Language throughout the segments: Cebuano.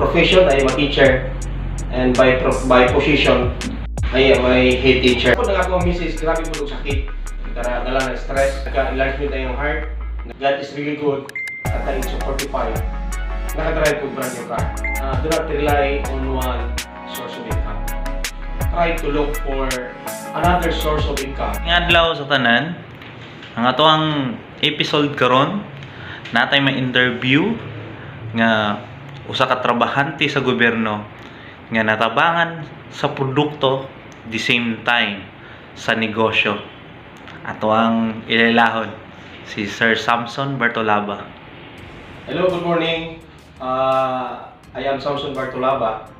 Profession, I am a teacher. And by position, I am a head teacher. Ako nang ako misis, grabe po og sakit. Dara dala ng stress, nagka-enlargement na yung heart. God is really good at the age of 45. Nakadrive ko brand new car. Do not rely on one source of income. Try to look for another source of income. Nga adlaw sa tanan. Ang ato ang episode karon natay may interview nga usa ka trabahante sa gobyerno nga natabangan sa produkto, the same time sa negosyo. Ato ang ilailahon si Sir Samson Bartolaba. Hello, good morning. I am Samson Bartolaba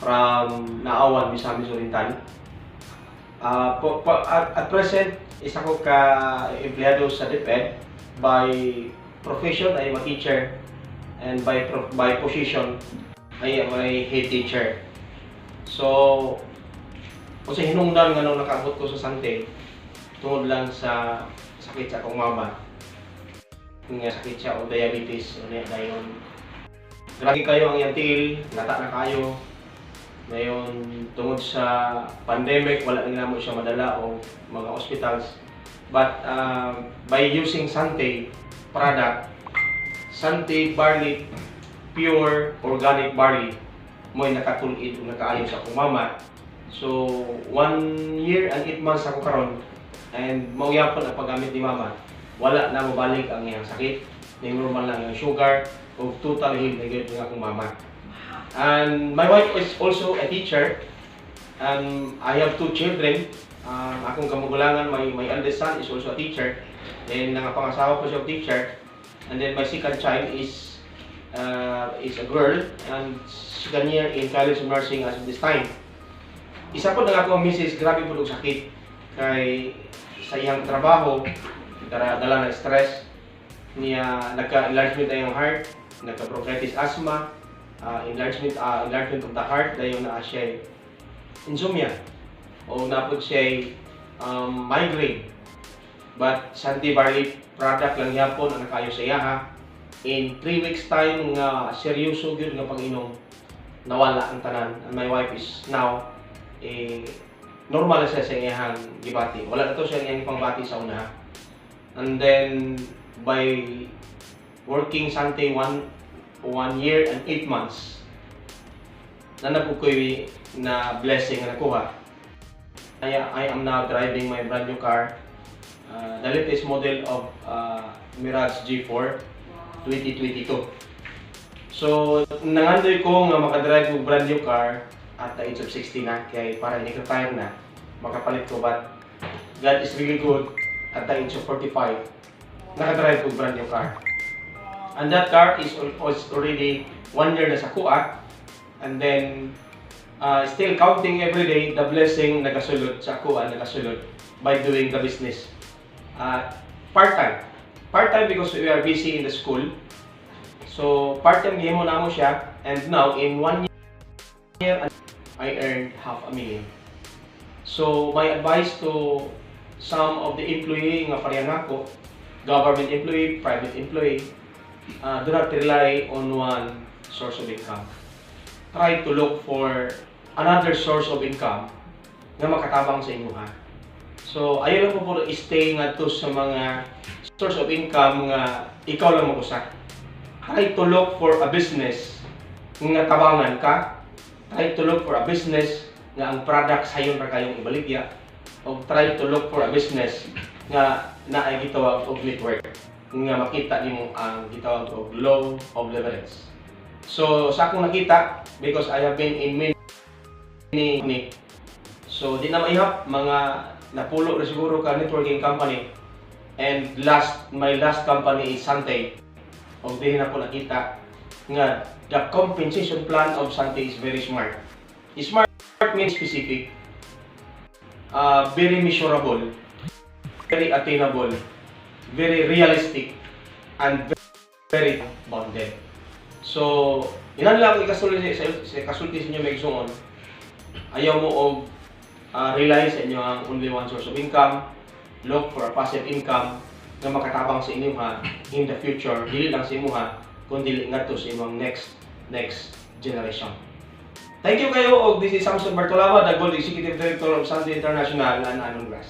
from Naawan, Misamis Oriental. Po, at present, isa ko ka empleyado sa DepEd. By profession, I am a teacher. And by position, I am a head teacher. So, kung sa hinungdan nga nung nakaabot ko sa Sante, tungod lang sa sakit sa akong mama nga sakit siya o diabetes o niya dayon grabe kayo ang iyang tiil, lata na kayo. Ngayon, tungod sa pandemic, wala na namo siya madala o mga hospitals, but by using Sante product, Sante Barley, pure organic barley, mo'y nakatulid o nakaayo sa akong mama. So 1 year and 8 months ako karon and mao gyapon ang paggamit ni mama, wala na mabalik ang iyang sakit. Ning normal lang ang sugar o total healed na gyud ang akong mama. And my wife is also a teacher. And I have two children. Akong kamagulangan, my eldest son is also a teacher. Then nangapangasawa ko siya og teacher. And then my second child is a girl and second year in College of Nursing as of this time. Isa po na ako misis, grabe po og sakit kay sa iyang trabaho, dara dala ng stress niya, nagka-enlargement na yung heart, nagka-bronchitis, asthma, enlargement of the heart, dayon naa siya insomnia o naa pod siya migraine. But Santi Barley product lang yapon ang nakayo sa iyaha. In 3 weeks time nga seryoso gyud nga pag-inom, nawala ang tanan and my wife is now eh, normal na siya sa iyahang gibati. Wala na to siya iyang pangbati sa una. And then by working Sante 1 year and 8 months na na po ko'y na blessing na nakuha. I am now driving my brand new car, the latest model of Mirage G4 2022. So, nangandoy ko nga makadrive og brand new car at the age of 60 na, kay para hindi retire na, makapalit ko. But God is really good, at the age of 45, nakadrive ko brand new car. And that car is already 1 year na sa kuha. And then, still counting every day the blessing nagasulod sa kuha, nagasulod by doing the business. Part-time. Part-time because we are busy in the school. So, part-time gihimo namo siya. And now, in 1 year, I earned half a million. So, my advice to some of the employee nga pareha nako, government employee, private employee, do not rely on one source of income. Try to look for another source of income nga makatabang sa inyo ha. So, ayaw lang po po stay ngadto sa mga source of income nga ikaw lang mag-usa. Try to look for a business nga tabangan ka. Try to look for a business nga ang product sayon ra kayong ibaligya. O try to look for a business nga naay gitawag og network nga makita nimo ang gitawag og law of leverage. So sa akong nakita, because I have been in many, so di na maihap, mga napulo ra siguro ka networking company, and last my last company is Sante. Og dinhi na ko nakita nga the compensation plan of Sante is very smart. Smart means specific, very measurable, very attainable, very realistic, and very bounded. So, inan lang ako ikasulti sa inyo, mga igsuon. Ayaw mo og rely sa inyo ang only one source of income. Look for a passive income nga makatabang sa inyo ha in the future, dili lang sa imo ha, kundi ngadto sa imong next next generation. Thank you kayo og this is Samson Bartolama, the Gold Executive Director of Sunday International and Anong Glass.